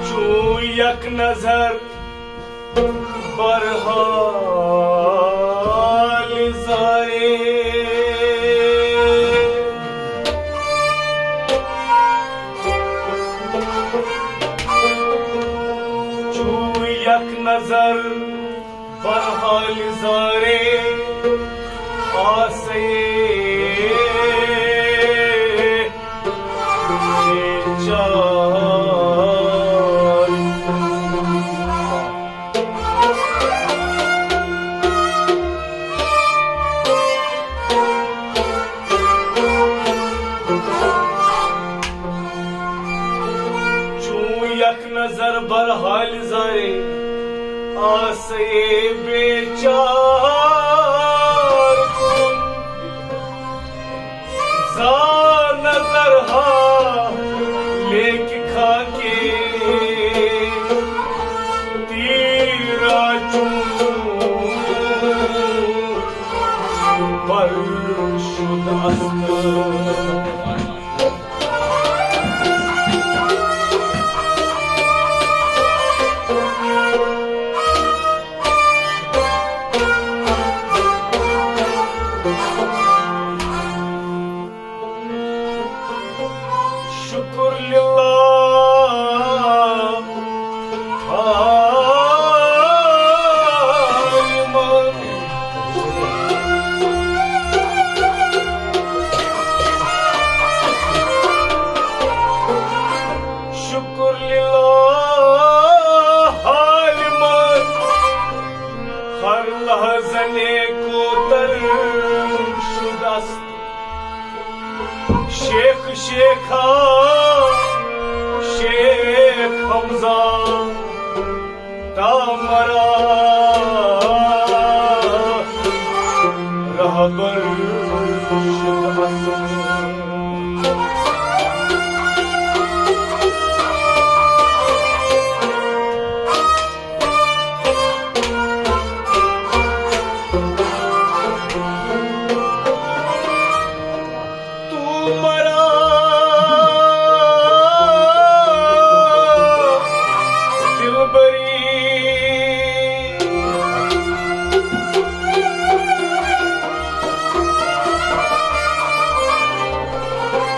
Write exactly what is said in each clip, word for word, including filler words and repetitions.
چون یک نظر بر حال زارے۔ چون یک نظر بر حال زارے آسے بیچار۔ چون یک نظر بر حال زارے آسے بیچار کن۔ زار نظر ہا لیک کھاکے تیرا چون پر شد است۔ شکر للہ عالمن۔ شکر للہ عالمن۔ ہر لحظہ نیکوتر شد است۔ شیخ شیخا شیخ حمزہ تا مرا رہبر شد است۔ تو مرا دلبری،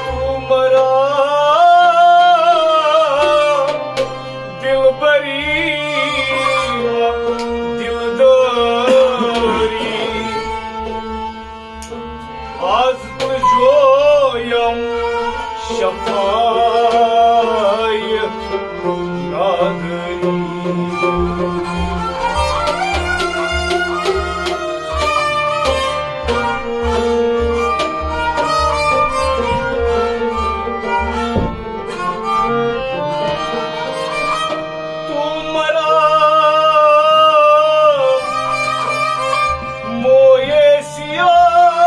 تو مرا دلبری، دلداری۔ از تو جویم شفایع نادری۔ تو مرا مویے سیاہ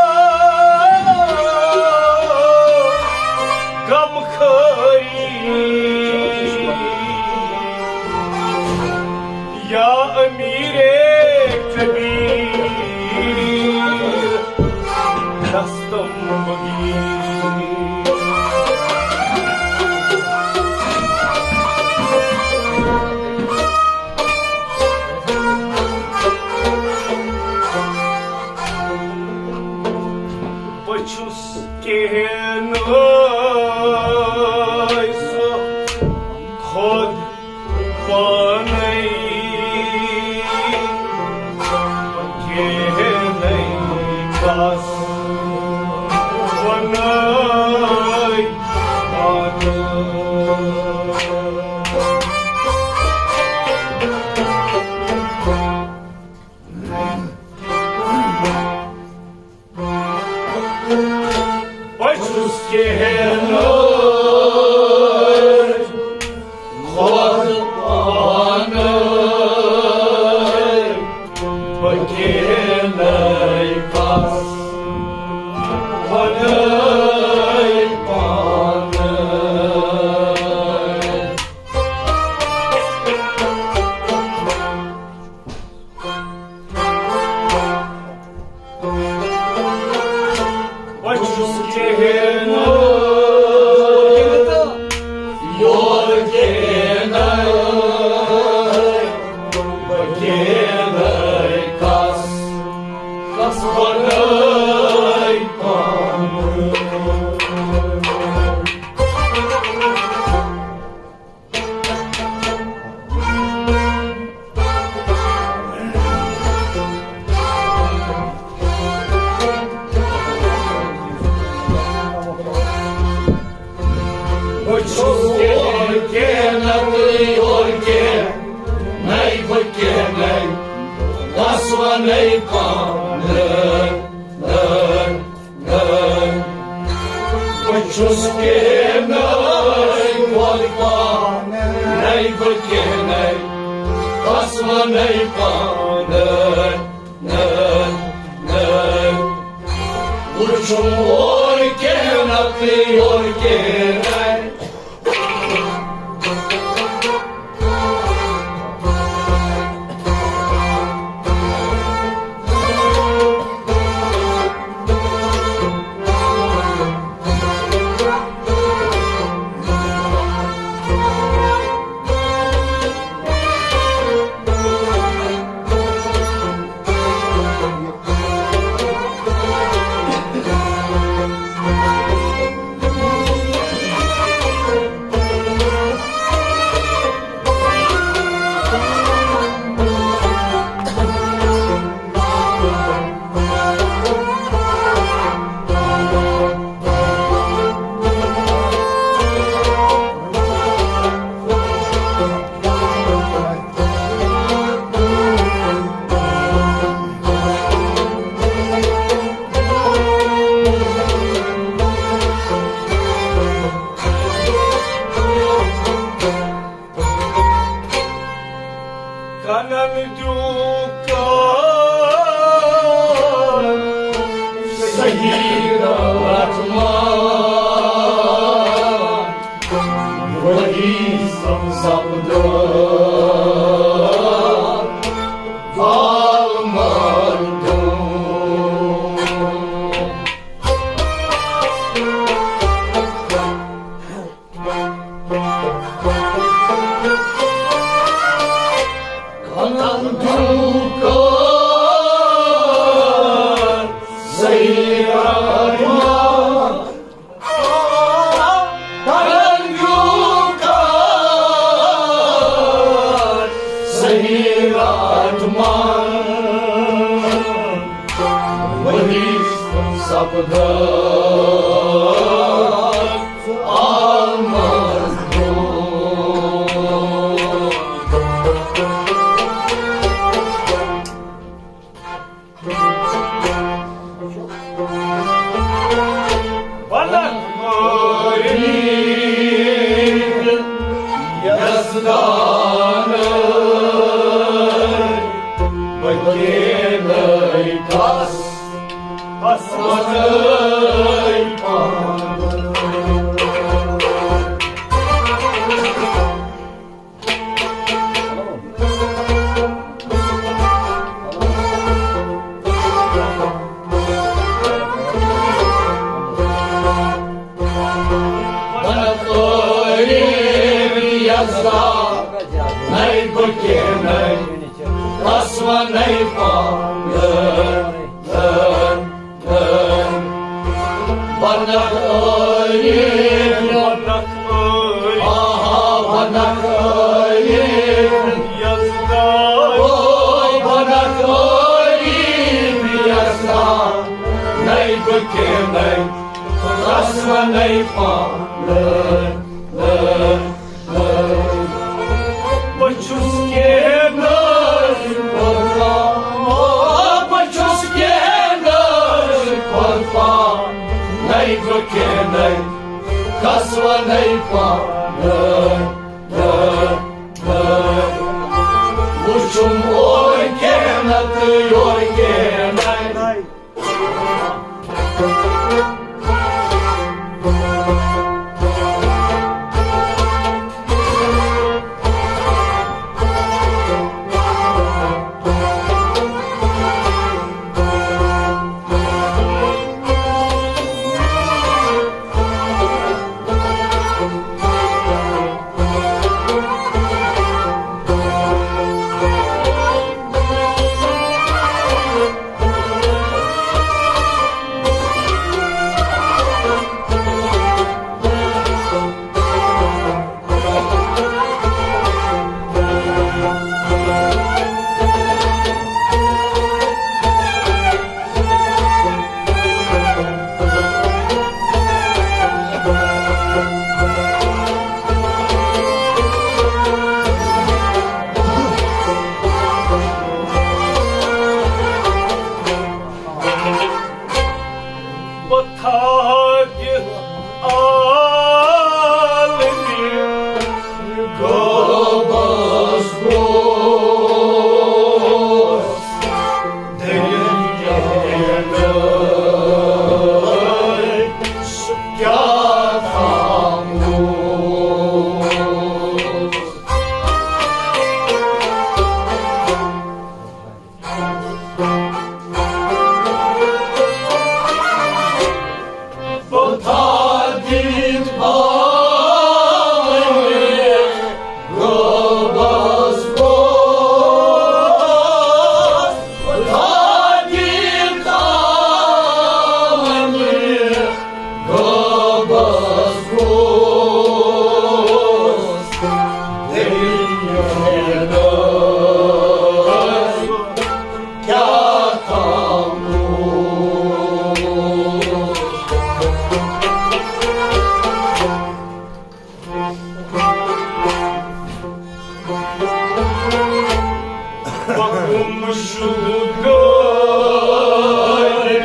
غم خوری یا امیر کبیر دستم بگیر۔ بہٕ چھُس کِہِنۍ سُہ خۄد پانے، کِہِنۍ بس وَنے پانہٕ۔ بہٕ چھُس کِہِنۍ بہٕ چھُس کینٛہہ نتہٕ یورٕ کینٛہہ، نَے بہٕ کینٛہہ نَے، بس وَنَے پانہٕ، نَے، نَے۔ بہٕ چھُس کینٛہہ نَے یورٕ پانہٕ، نَے بہٕ کینٛہہ نَے، بس وَنَے پانہٕ۔ نہ، نہ، وٕچھُم اورٕ کینٛہہ نتہٕ یورٕ کینٛہہ۔ کنن دیو کار صحیح رحمان، وہی سپدو عالمن دو۔ سپدس آمد۔ ونکھ مٲرِتھ یزدان، بہٕ کینَے کس، بس وَنَے پانہٕ۔ نَے بہٕ کینَے، بس وَنَے پانہٕ۔ ونکھ ٲییٖن، آہا، ونکھ ٲییٖن، یزدان۔ او، ونکھ ٲییٖن، یزدان۔ نَے بہٕ کینَے، بس وَنَے پانہٕ۔ بہٕ چھُس کینَے قربان، بہٕ چھُس کینَے قربان، نَے بہٕ کینَے، کس وَنَے پانہٕ۔ وٕچھُم اورٕ کینَے تہٕ یورٕ کینَے۔ بہٕ گُمشدٕ گٲڑۍ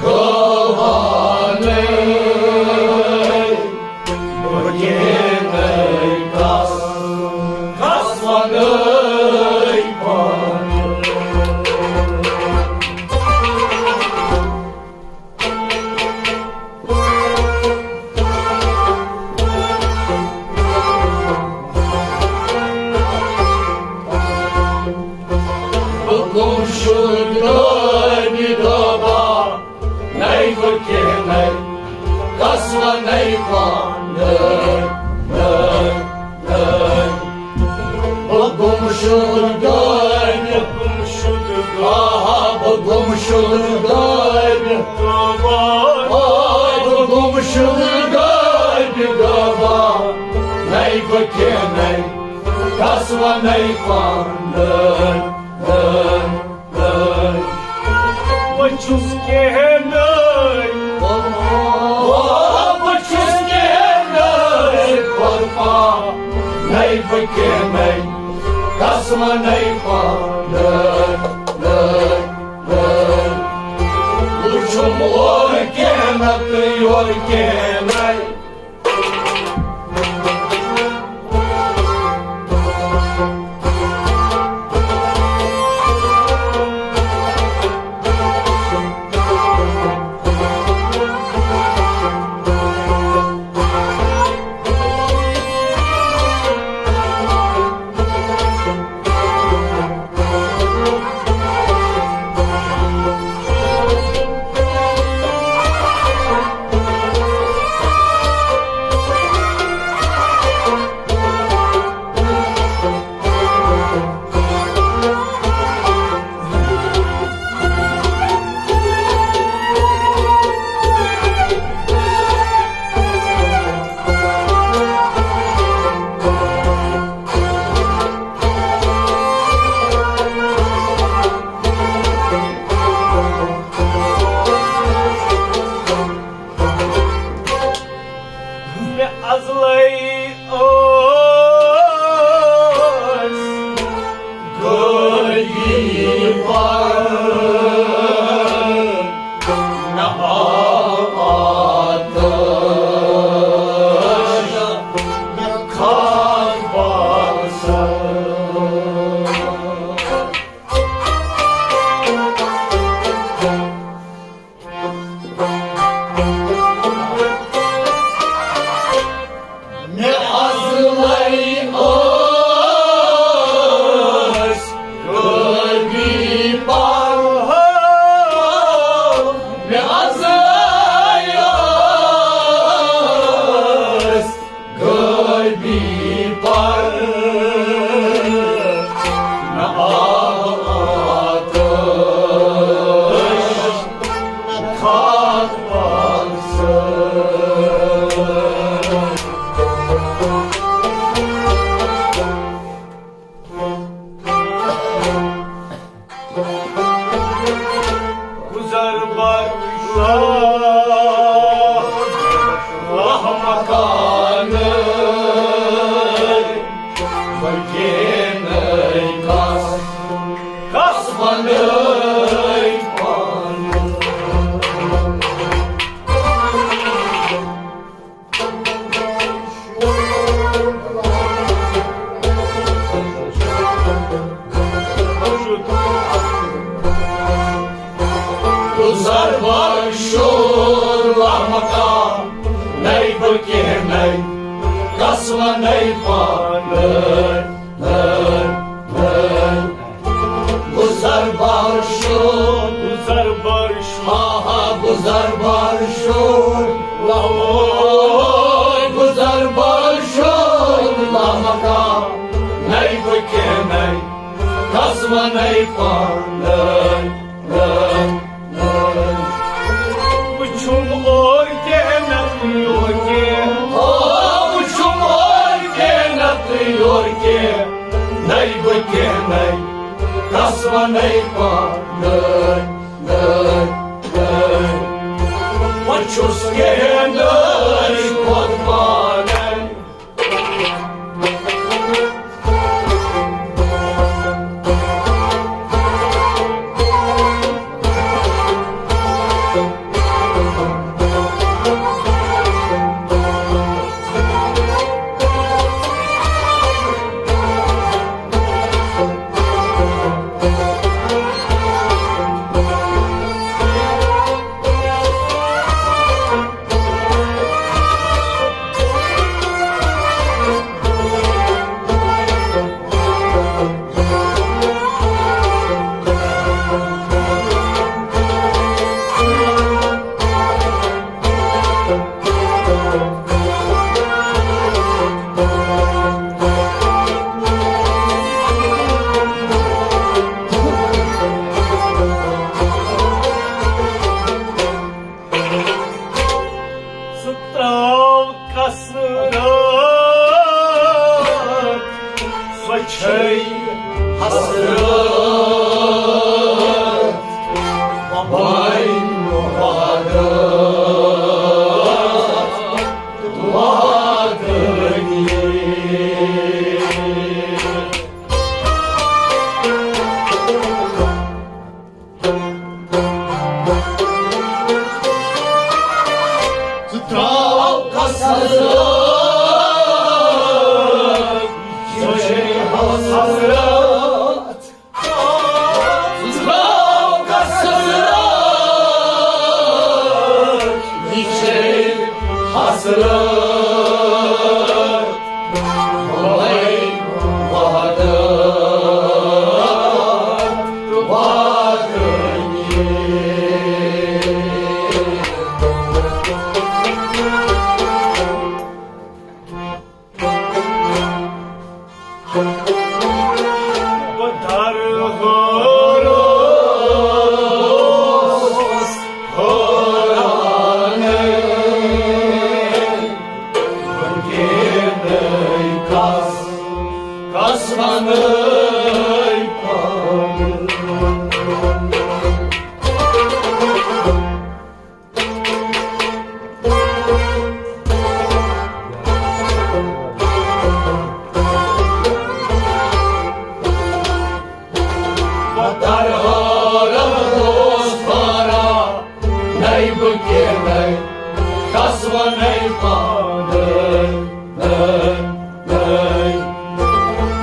گاوانَے، بہٕ کینَے کَس، کَس وَنَے پانہٕ۔ بہٕ گُمشدٕ گٲڑۍ گاوا، نَے بہٕ کینَے، کَس وَنَے پانہٕ، نَے، نَے۔ بہٕ گُمشدٕ گٲڑۍ، گُمشدٕ گٲڑۍ۔ آہا، بہٕ گُمشدٕ گٲڑۍ۔ گاوا۔ آے، بہٕ گُمشدٕ گٲڑۍ گاوا۔ نَے بہٕ کینَے، کَس وَنَے پانہٕ۔ بہٕ چھُس کینَے۔ بہٕ چھُس کینَے۔ قۄربان نَے بہٕ کینَے، قسمہٕ نَے پانہٕ۔ وٕچھُم اورٕ کینہہ تہٕ یورٕ کینہٕ۔ مےٚ ازلے ٲس غٲبی پَر، مےٚ آو آتش، مےٚ کھژ باسر۔ مےٚ ازلے ٲس غٲبی پَر، مےٚ ازلے ٲس غٲبی پَر، نہ آب آتش، نہ خاک پالسر۔ گُزر بر شاہ مکانہٕ، بہٕ گینَے کَس، کَس وَنَے پانہٕ۔ گُزر بر شور لامکان، نَے بہٕ کینَے، کَس وَنَے پانہٕ۔ گُزر بر شور، گُزر بر شور، ہا ہا، گُزر بر شور، لاہور، گُزر بر شور، لامکان، نَے بہٕ کینَے، کَس وَنَے پانہٕ۔ وٕچھُم اورٕ کینہہ نتہٕ یورٕ کینہہ۔ آ، وٕچھُم اورٕ کینہہ نتہٕ یورٕ کینہہ۔ نَے بہٕ کینَے، کَس وَنَے پانہٕ۔ بہٕ چھُس کینہہ نَے کھۄتہٕ پانَے۔ چھے حسرت، وۄنۍ وحدت وحدٲنی۔ ژٕ ترٛاو کس حسرت، یہِ چھے حسرت۔ ژٕ ترٛاو کس حسرت، یہِ چھے حسرت۔ وۄنۍ وحدت وحدٲنی۔ بہٕ درٕ حٲران اوس حٲرانٕے، وٕنکیٚنَے کَس، کَس وَنَے پانہٕ۔ بہٕ درٕ حٲران اوس حٲرانٕے، وٕنکیٚنَے کَس وَنَے پانہٕ۔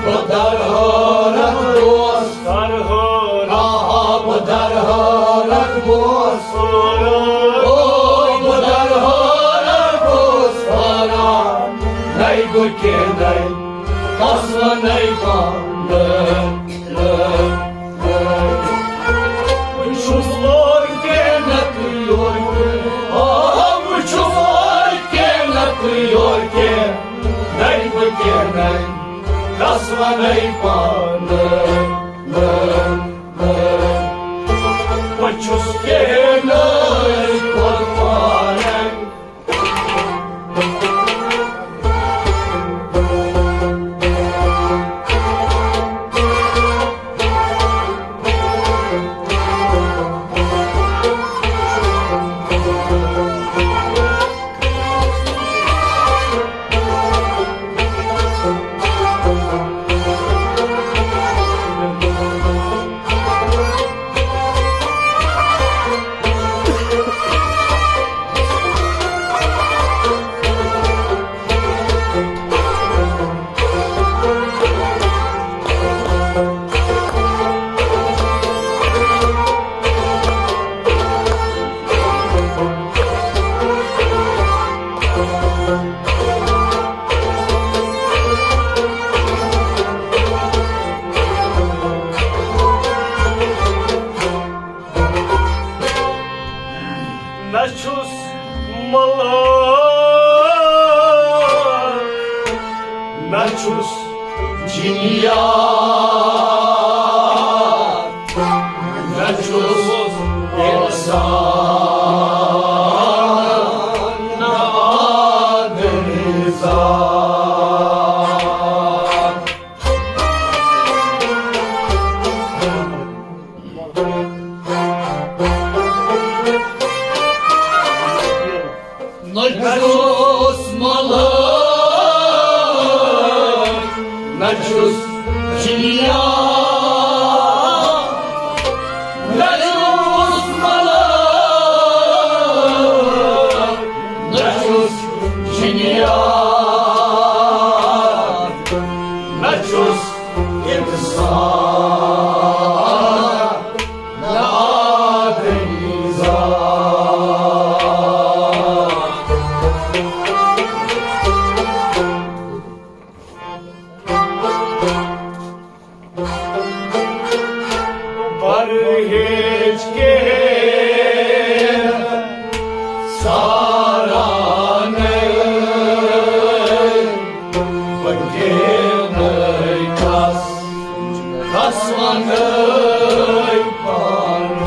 بہٕ درٕ حٲران اوس۔ درٕ حٲران۔ آ، آ، بہٕ درٕ حٲران اوس۔ حٲران۔ او، بہٕ درٕ حٲران اوس۔ حٲرانٕے، وٕنکیٚنَے کَس وَنَے پانہٕ۔ بہٕ چھُس اورٕ کینٛہہ نَتہٕ یورٕ کینٛہہ۔ آ، بہٕ چھُس اورٕ کینٛہہ نَتہٕ یورٕ کینٛہہ۔ نَے بہٕ کینٛہہ نَے، کَس وَنَے پانہٕ۔ بہٕ چھُس کینٛہہ نَے، کوٚت پانَے۔ نہ چھُس ملٲک، نہ چھُس جنیات، نہ چھُس اِنسان، نہ آدمی ذات۔ نہ چھُس ملٲک، نہ چھُس جنیات، نہ چھُس ملٲک، نہ چھُس جنیات، نہ چھُس اِنسان، نہ آدمی ذات۔ پرہیز کے سارا نئے، پکے نئے کس، کس ونئے پانہٕ۔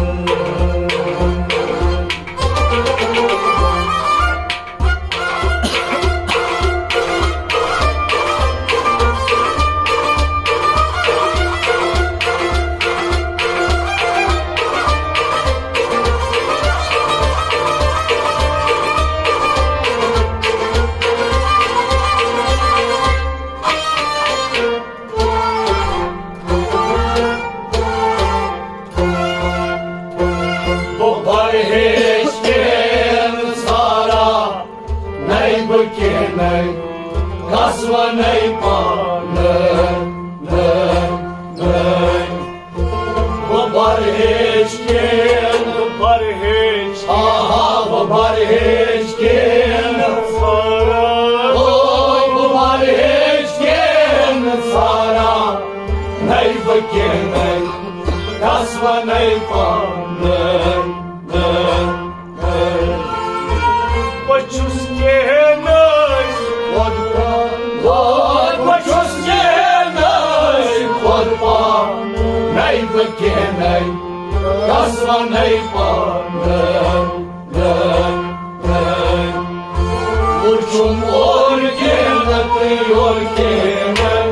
پانہٕ، نٔے، نٔے۔ بہٕ پرہیز کِنہٕ، بہٕ پرہیز، آہا، بہٕ پرہیز کِنہٕ سارا۔ او، بہٕ پرہیز کِنہٕ سارا۔ نٔے بہٕ کِنہٕ گژھٕ وۄنۍ نٔے پانہٕ، نٔے، نٔے۔ بہٕ چھُس کینٛہہ نٔے خۄد پان، بہٕ چھُس کینٛہہ نٔے خۄد پان، نٔے بہٕ کینٛہہ نٔے، گژھٕ وۄنۍ نٔے پان، نٔے، نٔے، نٔے۔ وُچھُم اورٕ کینٛہہ نٔے تہٕ یورٕ کینٛہہ نٔے۔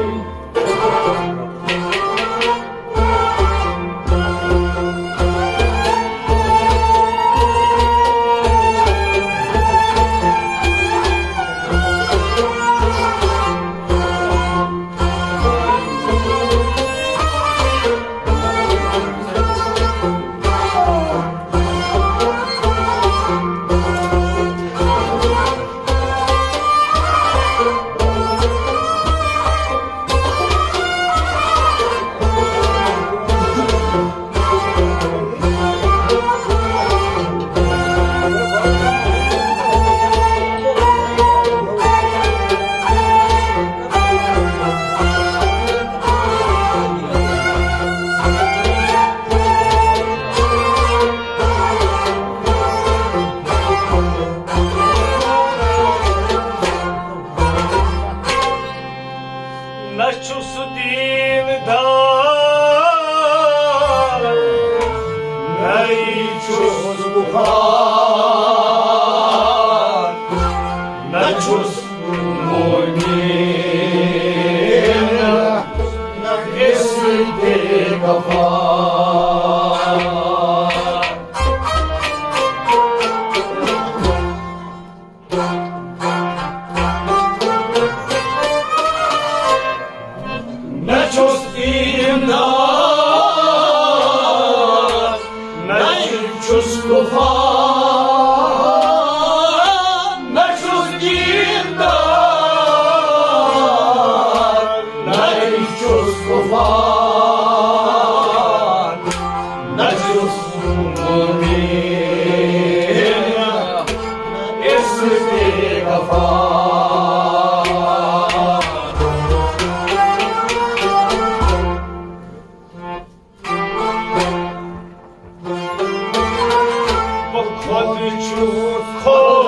نہ چھُس دیٖن دار، نَے چھُس کُفار، نہ چھُس مُؤمِن، نہ چھُس بے وفا۔ نہ چھُس دیٖندار، نہ چھُس کُفار، نہ چھُس دیٖندار، نہ چھُس کُفار۔ نہ چھُس مُؤمِن، نہ چھُس بے وفا۔ بہٕ خۄد چھُس خۄد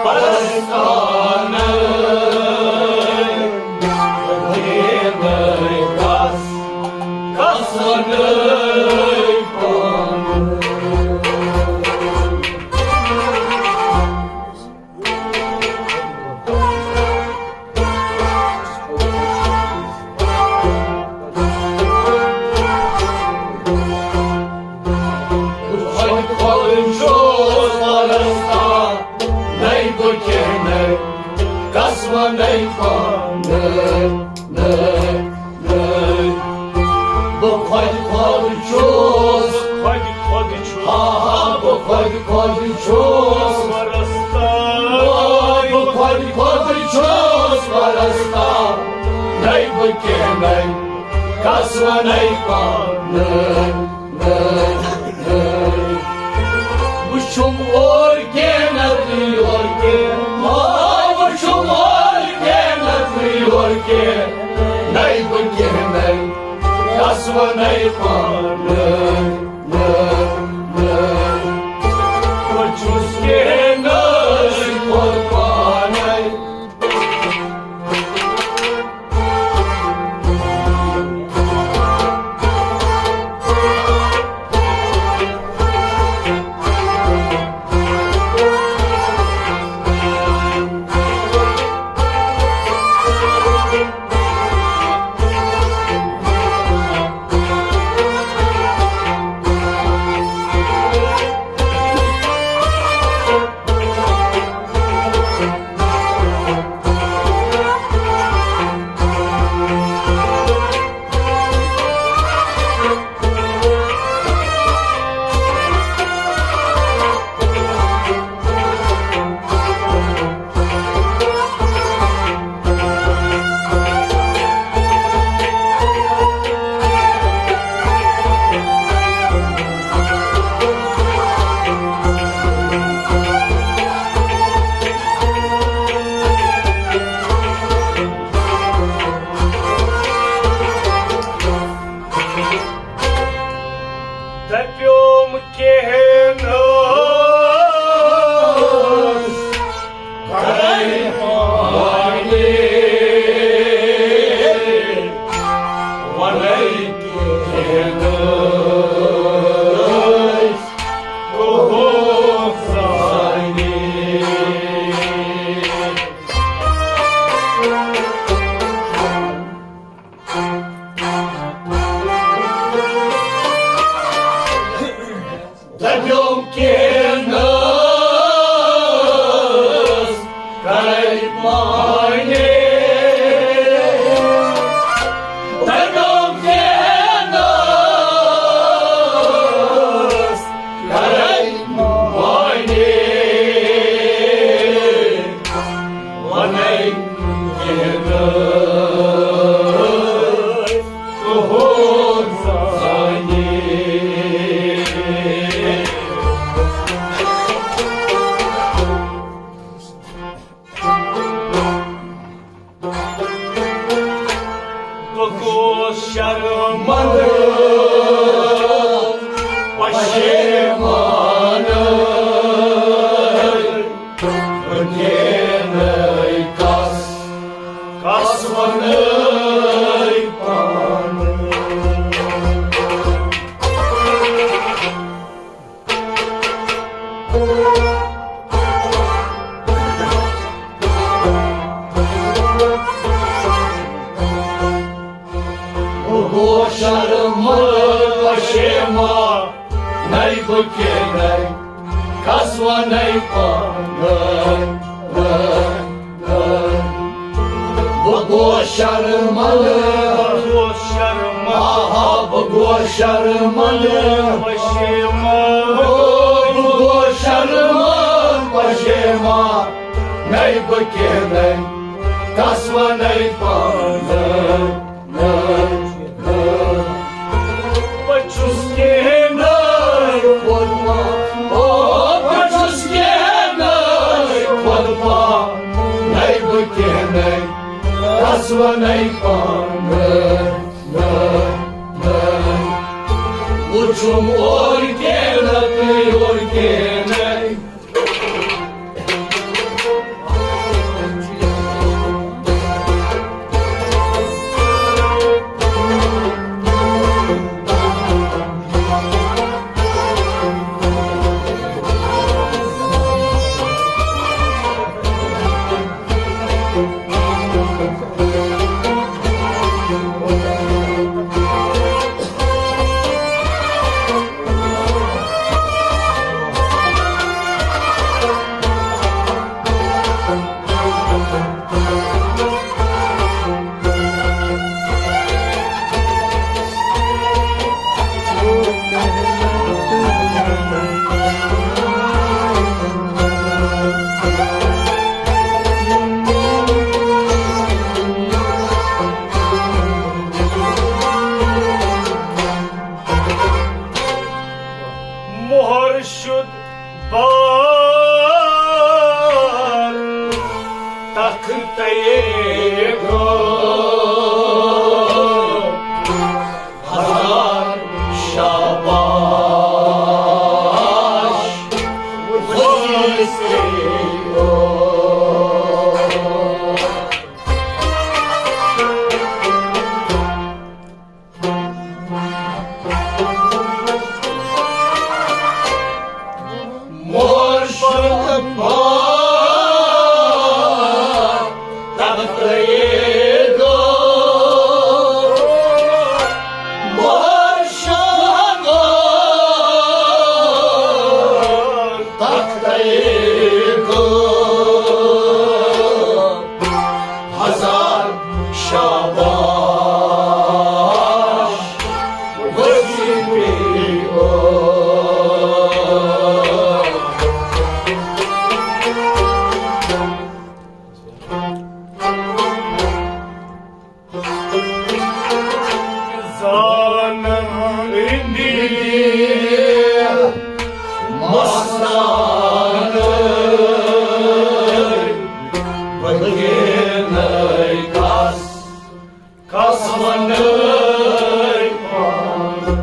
پرستانہٕ، بہٕ دیٖنہٕ کس، کس وَنَے پانہٕ۔ خۄد خۄد چھُس پرستان، نَے بہٕ کینٛہہ نَے، کس وَنَے پانہٕ، نَے، نَے۔ بہٕ خۄد خۄد چھُس، خۄد خۄد چھُس، ہا ہا، بہٕ خۄد خۄد چھُس پرستان۔ بہٕ خۄد خۄد چھُس پرستان، نَے بہٕ کینٛہہ نَے، کس وَنَے پانہٕ، نَے، نَے۔ وُچھُم اورٕ کینٛہہ نَتہٕ یورٕ کینٛہہ، آ، وُچھُم اورٕ کینٛہہ نَتہٕ یورٕ کینٛہہ، نَے بہٕ کینٛہہ نَے، کس وَنَے پانہٕ، نَے، نَے، نَے۔ بہٕ چھُس کینٛہہ نَے خۄد پانَے۔ بہٕ گوس شرمندٕ، پشیمانہٕ، بہٕ کینَے کس، کس وَنَے پانہٕ۔ بہٕ گوس شرمندٕ، پشیمانَے بہٕ کینَے، کس وَنَے پانہٕ۔ بہٕ گوس شرمندٕ، بہٕ گوس شرمندٕ۔ آہا، بہٕ گوس شرمندٕ۔ پشیمان۔ او، بہٕ گوس شرمندٕ، پشیمانَے بہٕ کینَے، کس وَنَے پانہٕ۔ بہٕ چھُس کینَے، او، بہٕ چھُس کینَے، خۄد پانَے بہٕ کینَے، کس وَنَے پانہٕ۔ وُچھُم اورٕ کینَے تہٕ یورٕ کینَے۔ مُہر شُد بار تختَے گوٚو۔ ہزار شاباش وزیرَے گوٚو۔ مُہر شُد بار تختَے گوٚو۔ مُہر شُد بار تختَے گوٚو۔ ہزار شاباش وزیرَے گوٚو۔ زانن رندی مستان، بہٕ کینَے کس، کس وَنَے پانہٕ۔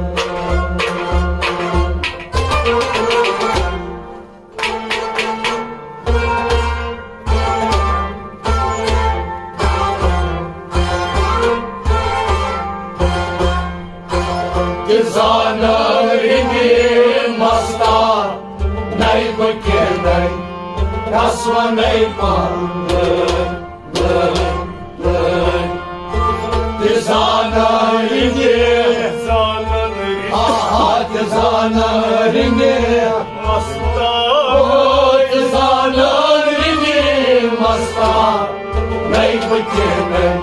تہِ زانَے رندی مستان، نَے بہٕ کینَے، کس وَنَے پانہٕ۔ تہِ زانَے رندی، آہا، تہِ زانَے رندی مستان۔ او، تہِ زانَے رندی مستان، نَے کینٛہہ نَے،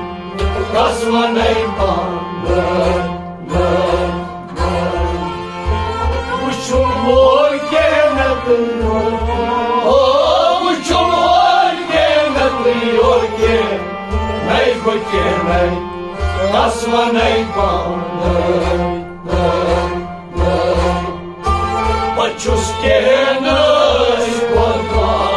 کَس وَنَے پانہٕ؟ وٕچھُم ہور کینٛہہ نَے تہٕ یور۔ او، وٕچھُم ہور کینٛہہ نَے تہٕ یور کینٛہہ نَے، بہٕ کینٛہہ نَے، کَس وَنَے پانہٕ؟ بہٕ چھُس کینٛہہ نَے، بہٕ پانَے۔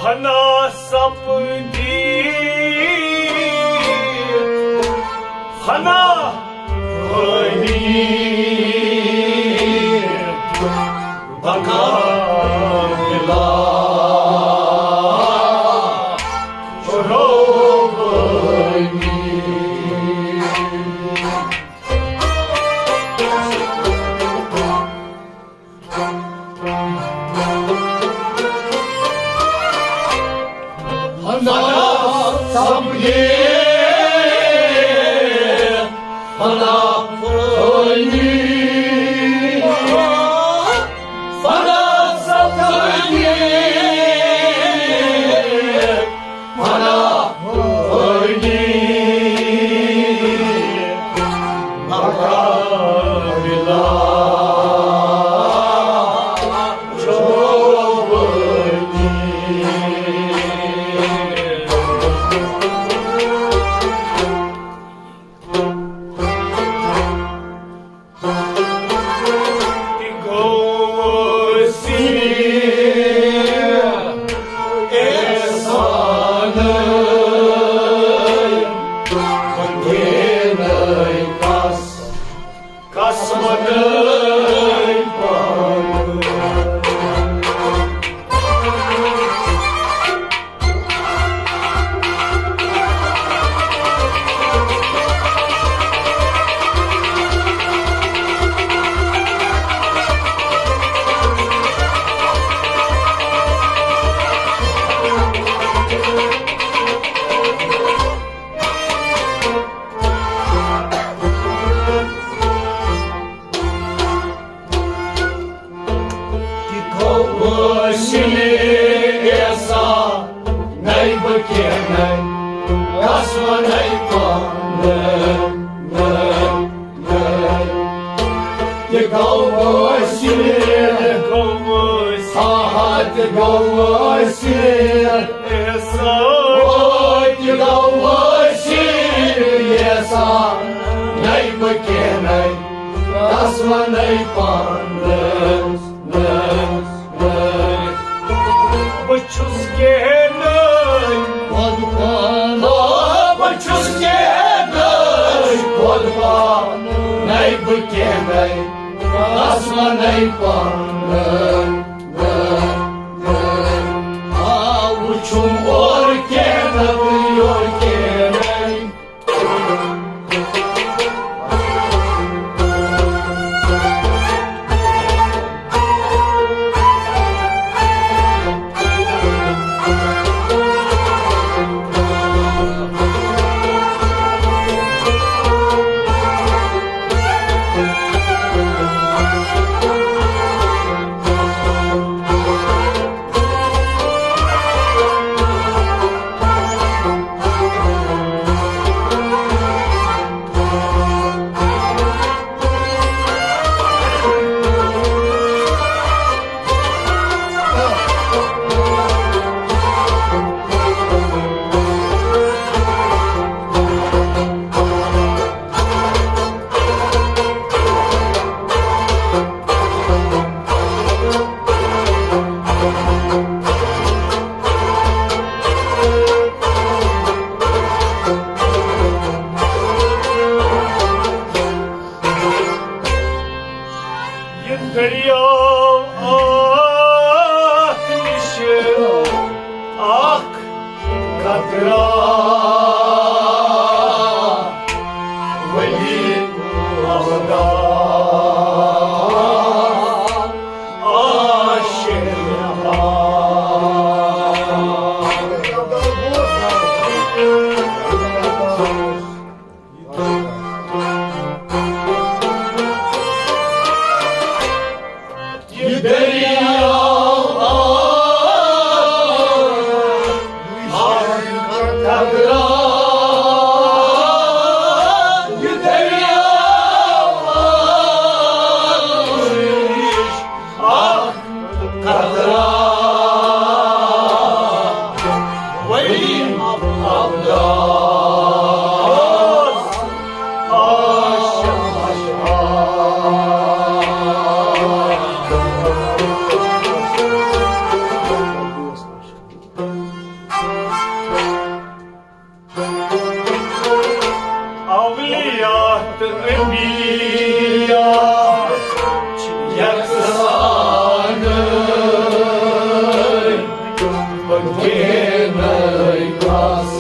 فنا سپدی، فنا فٲنی، بقا بلا روبانی۔ فنا سپدی، فنا فٲنی، فنا سپدی، فنا فٲنی، بقا بلا روبانی۔ تہِ گوٚو وٲصِل احسانَے، وۄنۍ گیلَے کَس، کَس وَنَے پانہٕ۔ تہِ گوٚو وٲصِل احسانَے، بہٕ کینٛہہ نَے، کَس وَنَے پانہٕ؟ تہِ گوٚو وٲصِل، گوٚو وٲصِل۔ آہا، تہِ گوٚو وٲصِل۔ احسان۔ او، تہِ گوٚو وٲصِل احسانَے، بہٕ کینٛہہ نَے، کَس وَنَے پانَس؟ بہٕ چھُس کینٛہہ نَے، خۄد پانَے۔ بہٕ چھُس کینٛہہ نَے، خۄد پانَے۔ بہٕ کینٛہہ نَے، کَس وَنَے پانَے؟ آ، وٕچھُم اورٕ کینٛہہ نَے، یورٕ کینٛہہ نَے۔ یہِ دٔریاو آو اکھ قطرٕ، یہِ دٔریاو آو اکھ قطرٕ، ؤری عباس۔ اولیاء تہٕ انبیاء چھِ یکسانٕے، بہٕ کینَے کَس،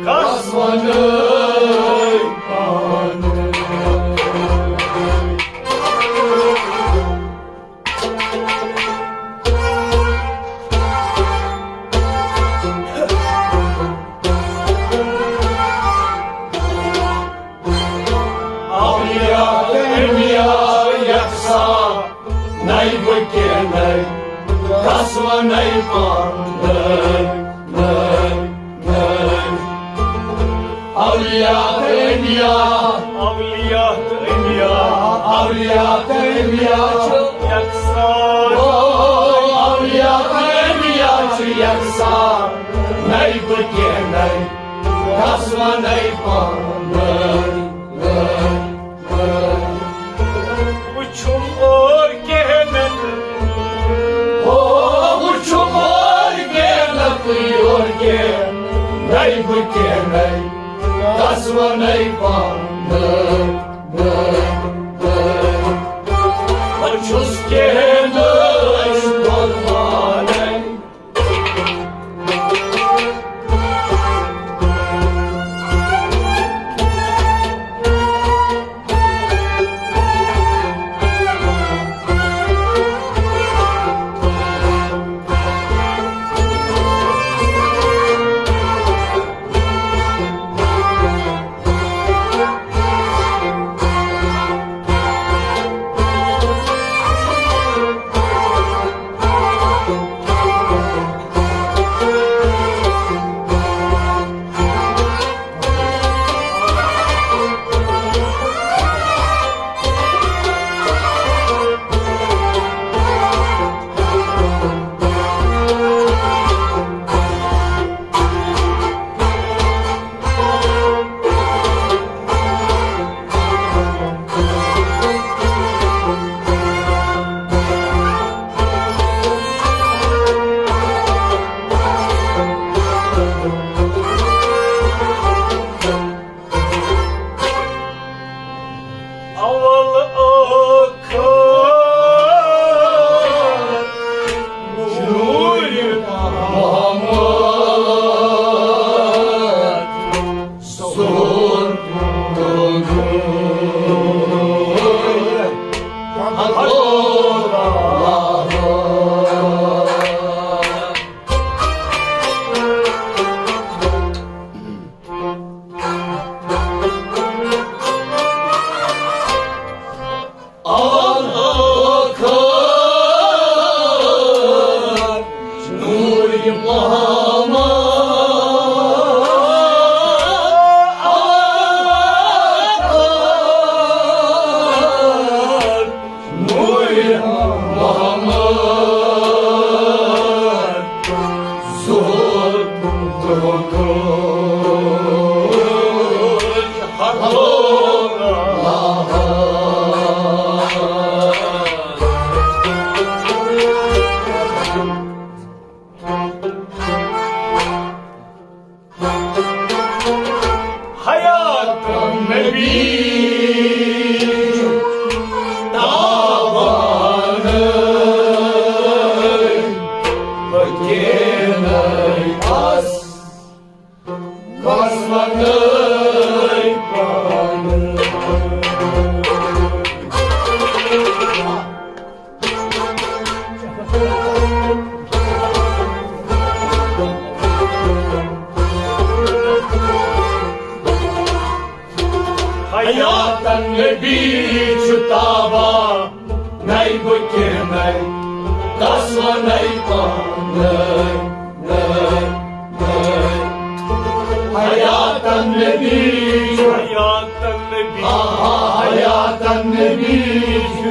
کَس وَنَے پانَے۔ اولیاء تہٕ انبیاء یکسانٕے، بہٕ کینَے، کَس وَنَے پانَے، نَے، نَے۔ اولیاء تہٕ انبیاء، اولیاء تہٕ انبیاء، اولیاء تہٕ انبیاء چھِ یکسان۔ او، اولیاء تہٕ انبیاء چھِ یکسانٕے، بہٕ کینَے، کَس وَنَے پانَے، نَے، نَے۔ وٕچھُم اور کینَے، او، وٕچھُم اور کینَے، یور کینَے، بہٕ کینَے، کَس وَنَے پانَے، نَے، نَے۔ بہٕ چھُس کینَے قربانَے۔ اول ٲخر نوٗرِ محمد سُنٛد نوٗر۔ نوٗرِ محمد ظہور دۄہ دۄہ۔ حیات نبی تاوانَے، بہٕ کینَے آس، کَس وَنَے پانَے۔ حیاتن نبی چھُ تابا، نَے بہٕ کینٛہہ نَے، کس وَنَے پانہٕ، نَے، نَے۔ حیاتن نبی چھُ، حیاتن نبی۔ آہا، حیاتن نبی چھُ،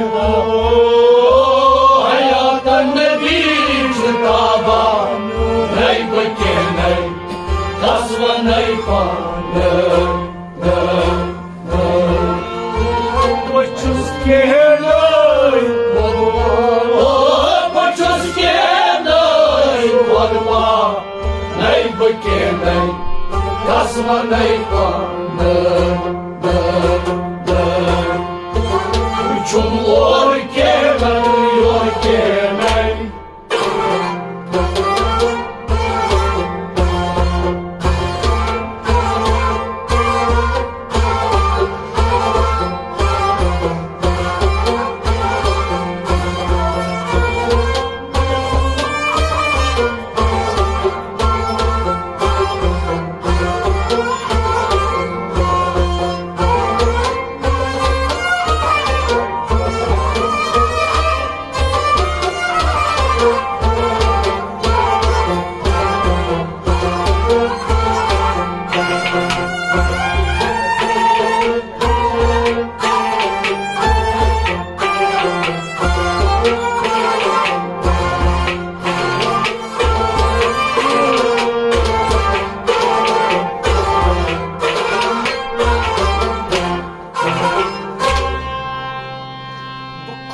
حیاتن نبی چھُ تابا، نَے بہٕ کینٛہہ نَے، کس وَنَے پانہٕ۔ بہٕ چھُس کینٛہہ نٔے، بہٕ چھُس کینٛہہ نٔے، وَنہٕ ما نَے بہٕ کینٛہہ نَے، کس وَنَے پانہٕ۔ بہٕ چھُم اورٕ کینٛہہ نَے، یورٕ کینٛہہ نَے۔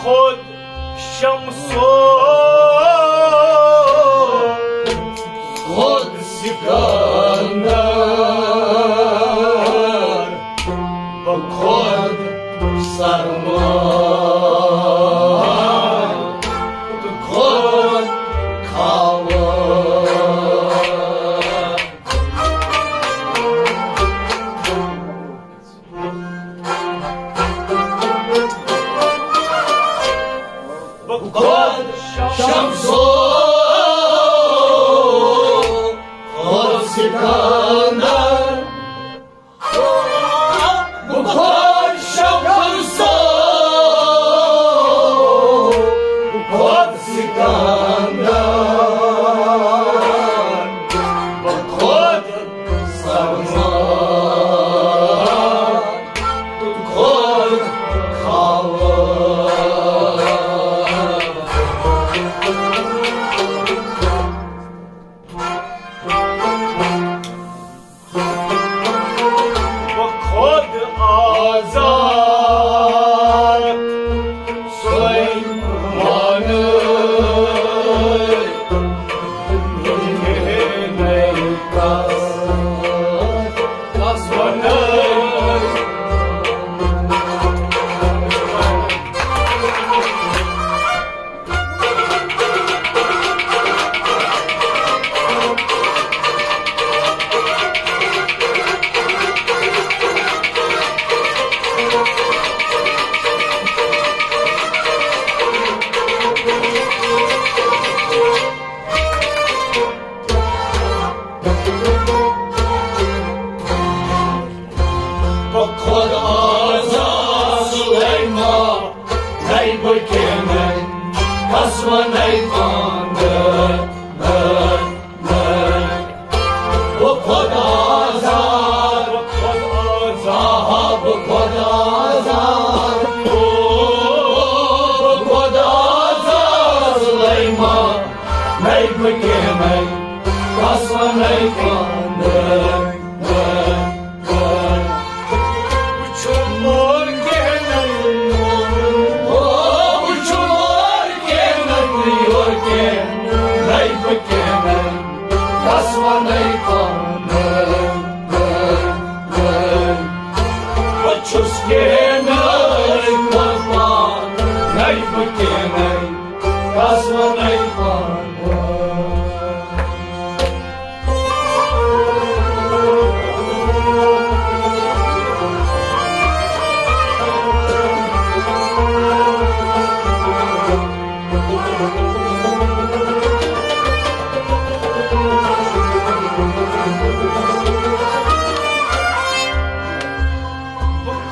خود شمسو، خود سکندر، بہٕ خود سرمان تہٕ خود کھاوان۔ بہٕ خود شمسو، خود سکندر، بہٕ خود شمسو، بہٕ خود سکندر، بہٕ خود سرمان، بہٕ خود کھاوان۔ بہٕ خود آزاد سلیمانٕے، کس، کس وَنَے۔ بہٕ خود آزاد سلیمان، نَے بہٕ کینٛہہ نَے، کس وَنَے پانہٕ۔ بہٕ خود آزاد، بہٕ خود آزاد، آہا، بہٕ خود آزاد، او، بہٕ خود آزاد سلیمان، نَے بہٕ کینٛہہ نَے، کس وَنَے پانہٕ۔ وٕچھُم اور کینٛہہ نَے، او، وٕچھُم اور کینٛہہ نَے، یور کینٛہہ نَے، بہٕ کینٛہہ نَے، کس وَنَے پانہٕ۔ بہٕ چھُس کینٛہہ نَے، قۄربان نَے، بہٕ کینٛہہ نَے، کس وَنَے پانہٕ۔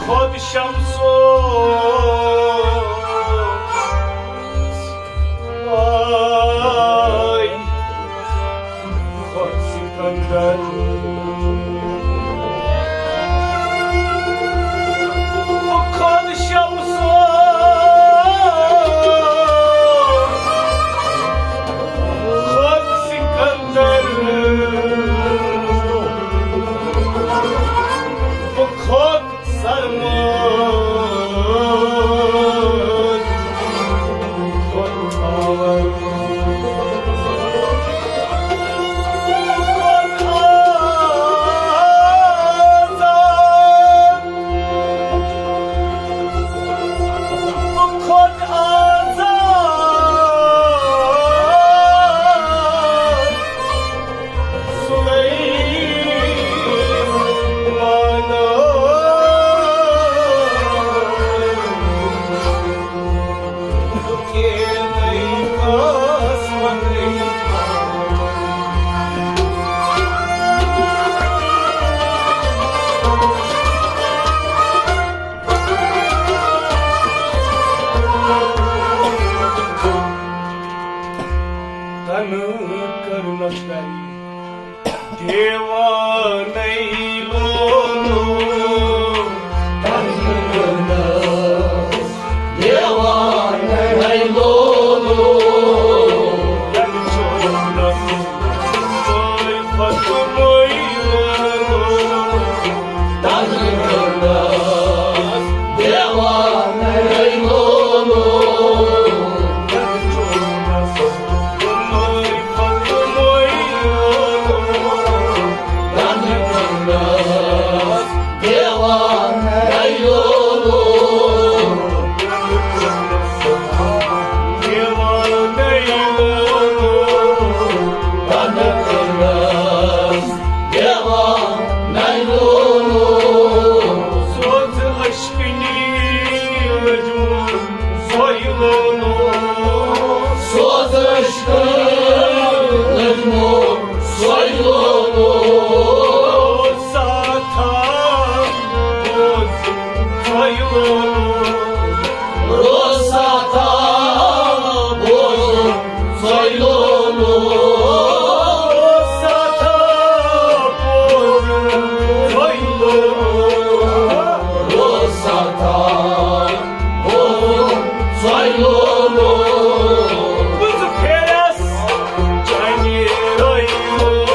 خۄد شمسو، آے خۄد سکندر، خۄد شمسو، خۄد سکندر، خۄد سرمد، خۄد آور، خۄد آزاد، خۄد آزاد۔ سلیمانو کینَے کاس وَنَے۔ تنہٕ کٔرنَس گَرِ دیوانَے لولو۔ تنہٕ کٔرنَس دیوانَے لولو۔ تنہٕ کٔرنَس طٲیفَس مٔے لولو۔ تنہٕ کٔرنَس دیوانَے لولو۔ سوز عشقٕچ لٔجمہٕ سۄے لولو۔ سوز عشقٕچ لٔجمہٕ سۄے لولو۔ ساتھا بوز سۄے لولو۔ رو ساتھا بوز سۄے لولو۔ ساتھا بوز سۄے لولو۔ رو ساتھا بوز سۄے لولو۔ بُزٕ پھیرس چانہِ رٲیہِ لولو۔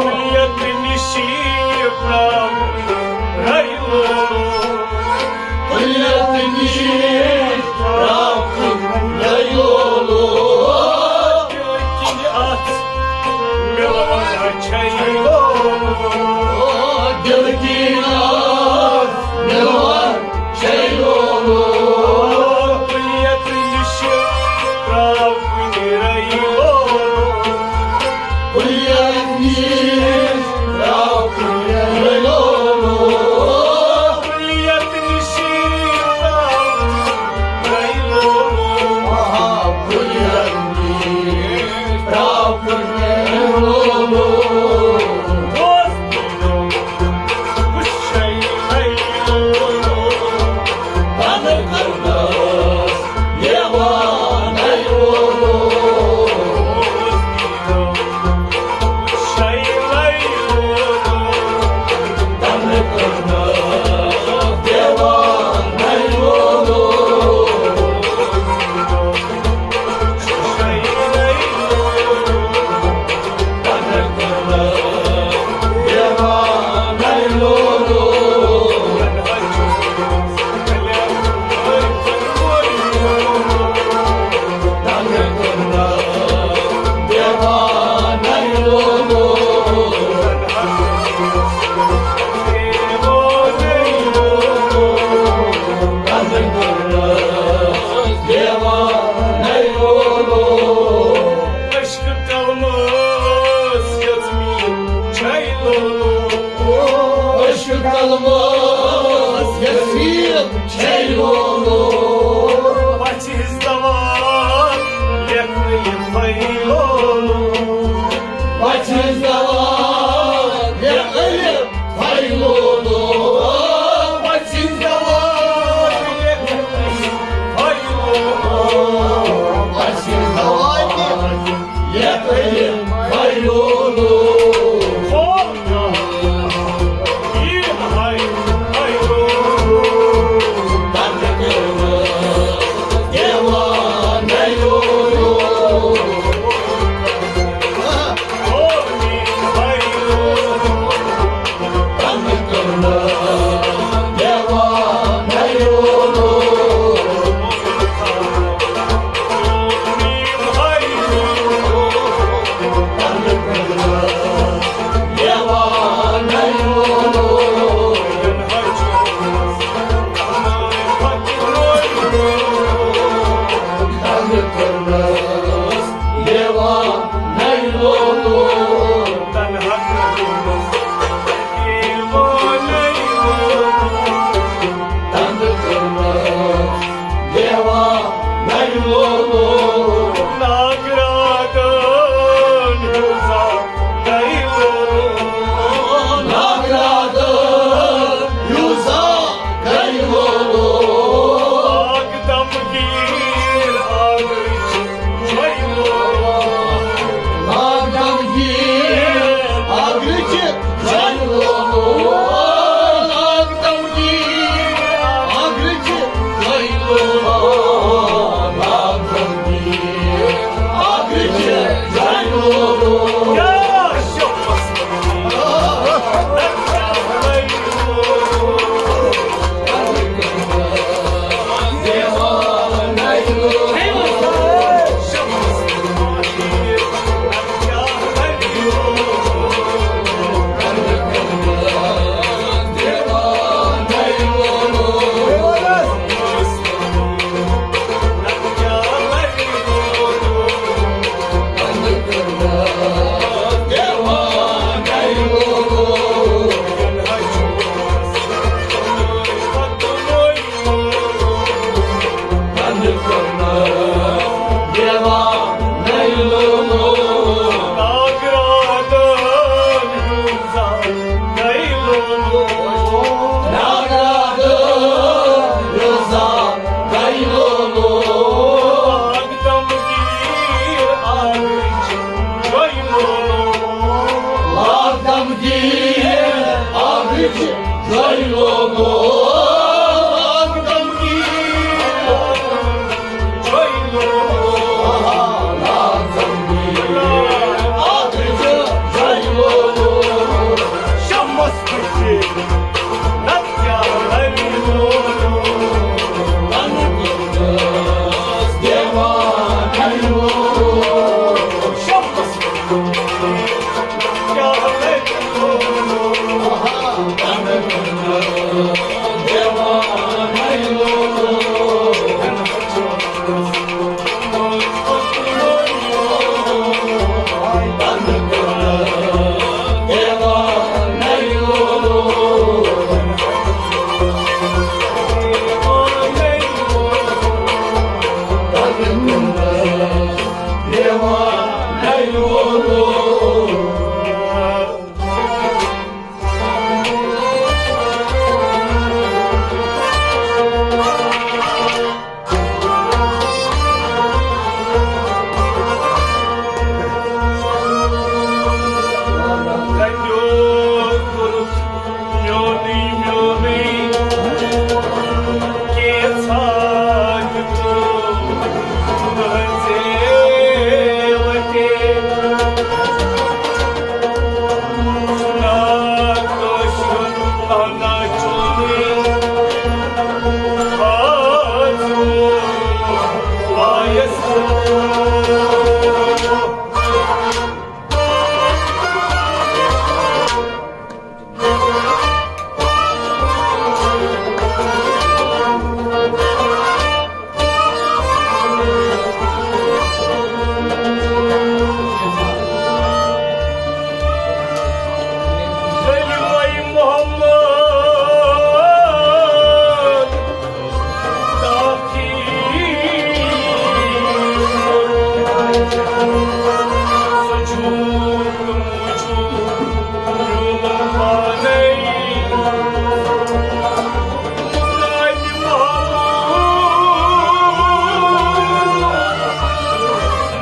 کُلیت نِشی پرٛاوُن رَیلولو۔ کُلیت نِشی پرٛاوُن رَیلولو۔ دِلہٕ کِنۍ اَتھ مِلوَن چھَے لولو۔ دِلہٕ کِنۍ اَتھ مِلوَن چھَے لولو۔ کُلیت نِشہِ پرٛاو کُنہِ رَیہِ لولو۔ کُلیت نِشہِ پرٛاو کُنہِ رَیہِ لولو۔ کُلیت نِشہِ پرٛاو کُنہِ رَیہِ لولو۔ آہا، کُلیت نِشہِ پرٛاو کُنہِ رَیہِ لولو۔ عشقہٕ کلمس یژمین چھے لولو۔ عشقہٕ کلمس یژمین چھے لولو۔ پژھِ ہٕنٛز دوا لیکھنہٕ یہِ پھے لولو۔ پژھِ ہٕنٛز دوا لیکھنہٕ یہِ پھے لولو۔ پژھِ ہٕنٛز دوا لیکھنہٕ یہِ پھے لولو۔ پژھِ ہٕنٛز دوا تہِ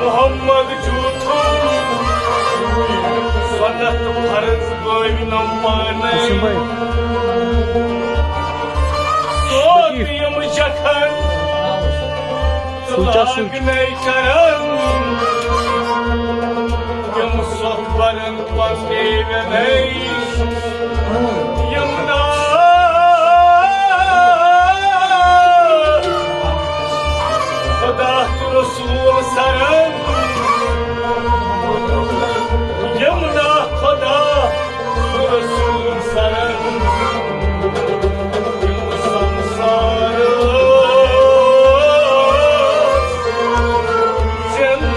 محمد جوٗٹھُن سنت فرض بٲوِنم پانے۔ سوت یِم جکھن تہٕ لاگنے کرن۔ تِم سۄکھ برن پننے وینے۔ یِم نا خدا تہٕ رسول سرن۔ یِم نا خدا تہٕ رسول سرن۔ یِم سمسار چن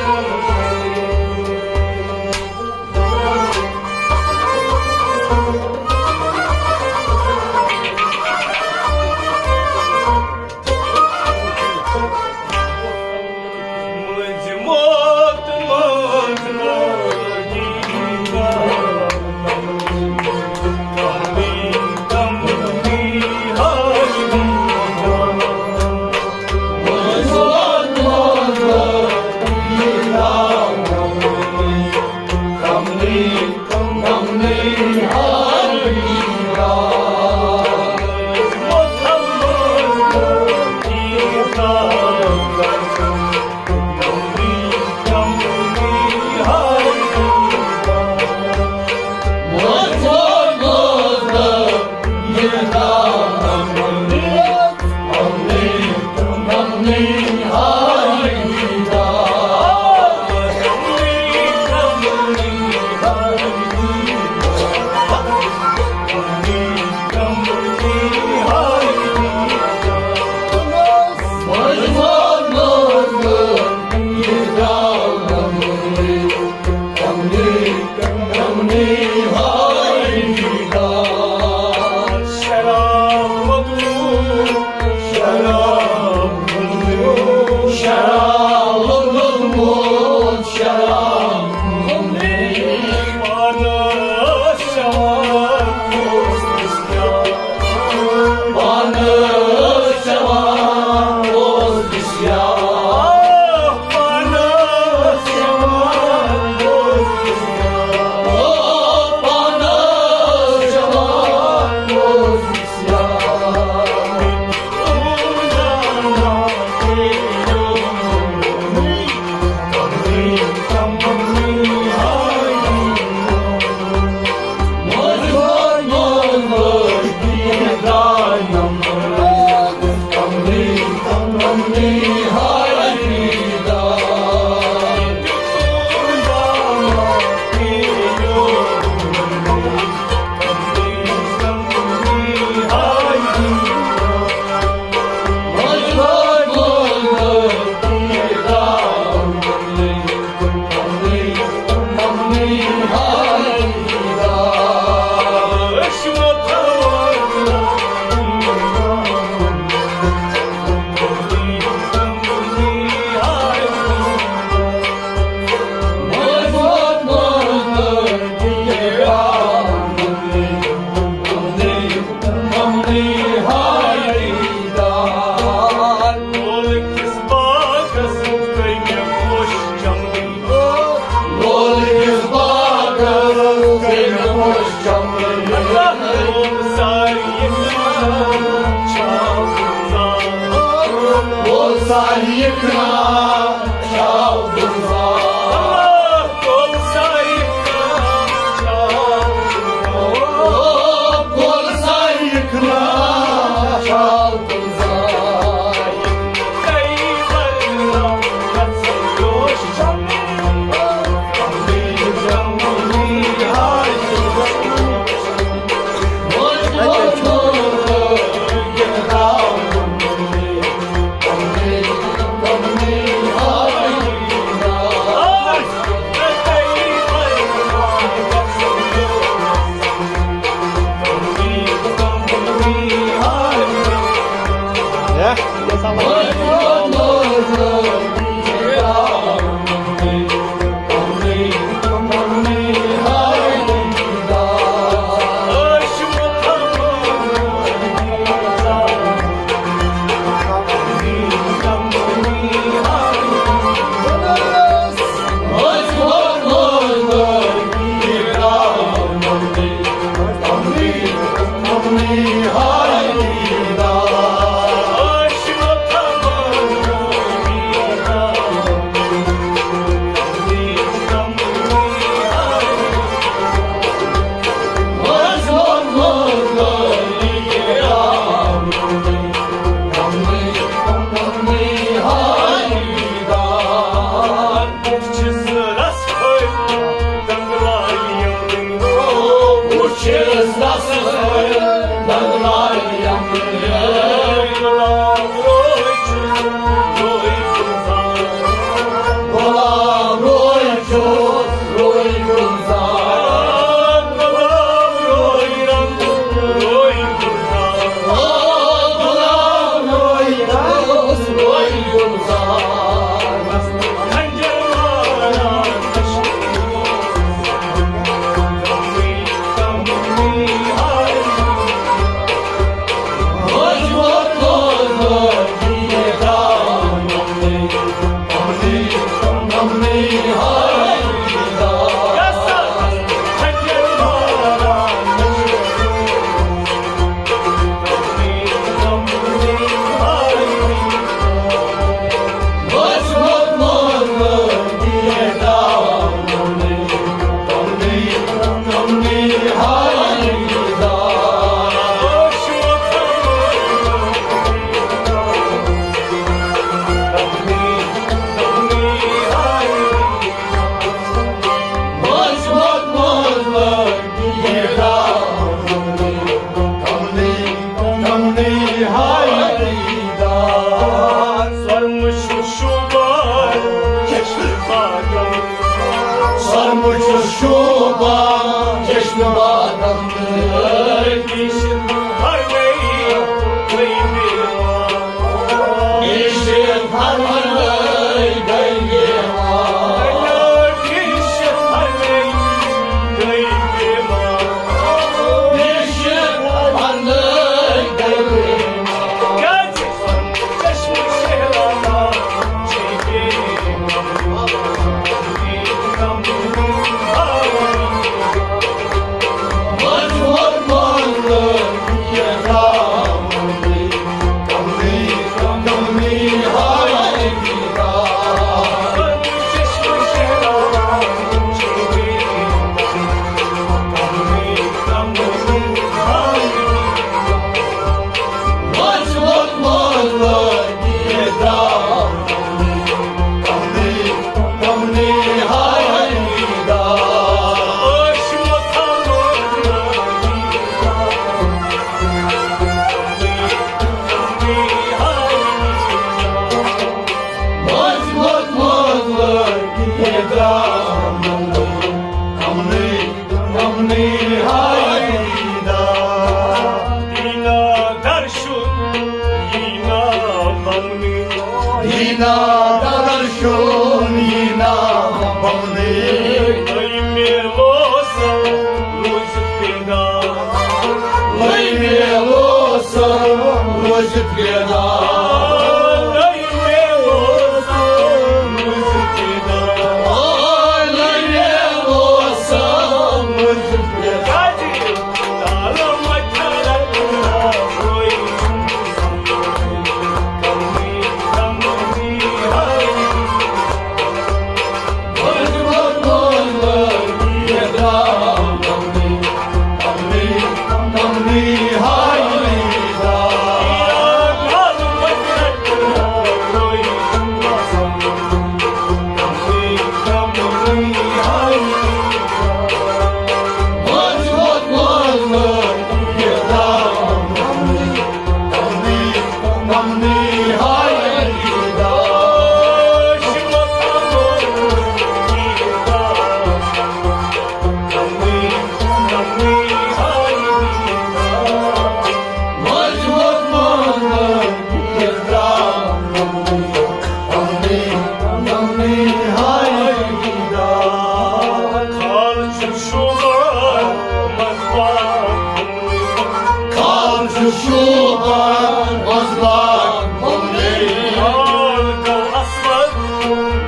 شوبان وزلان بولے۔ حال گو اسود،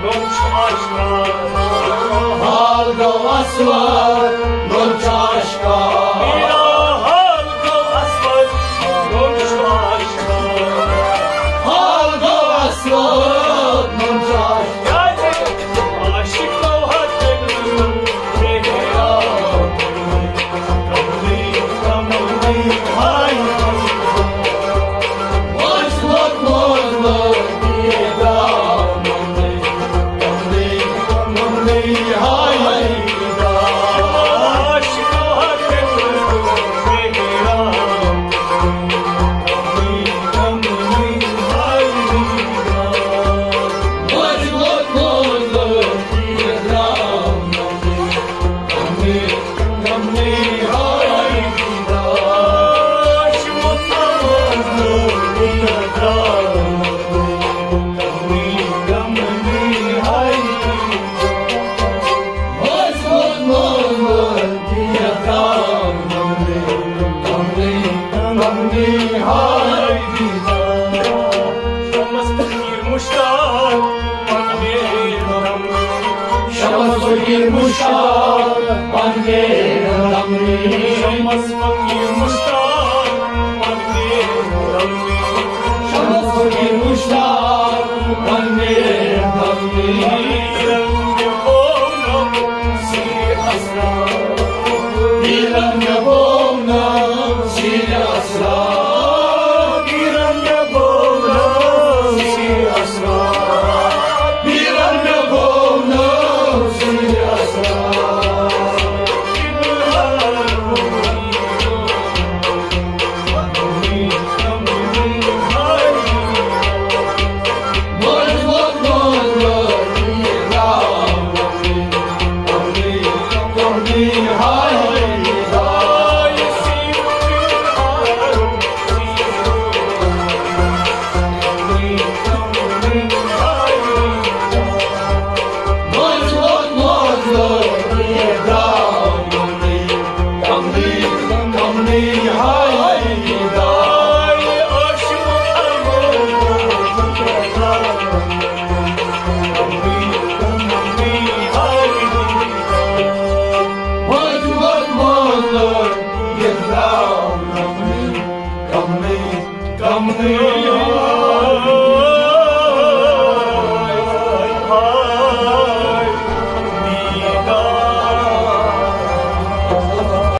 نوش آشنا۔ حال گو اسود، نوش آشنا۔ میرا حال گو اسود، نوش آشنا۔ حال گو اسود، نوش آشنا۔ عاشق گو ہر دل میرا۔ شمس فقیر مشتاق، پننہِ غمہٕ۔ شمس فقیر مشتاق، پننہِ غمہٕ۔ شمس فقیر مشتاق، پننہِ غمہٕ۔ شمس فقیر مشتاق، پننہِ غمہٕ۔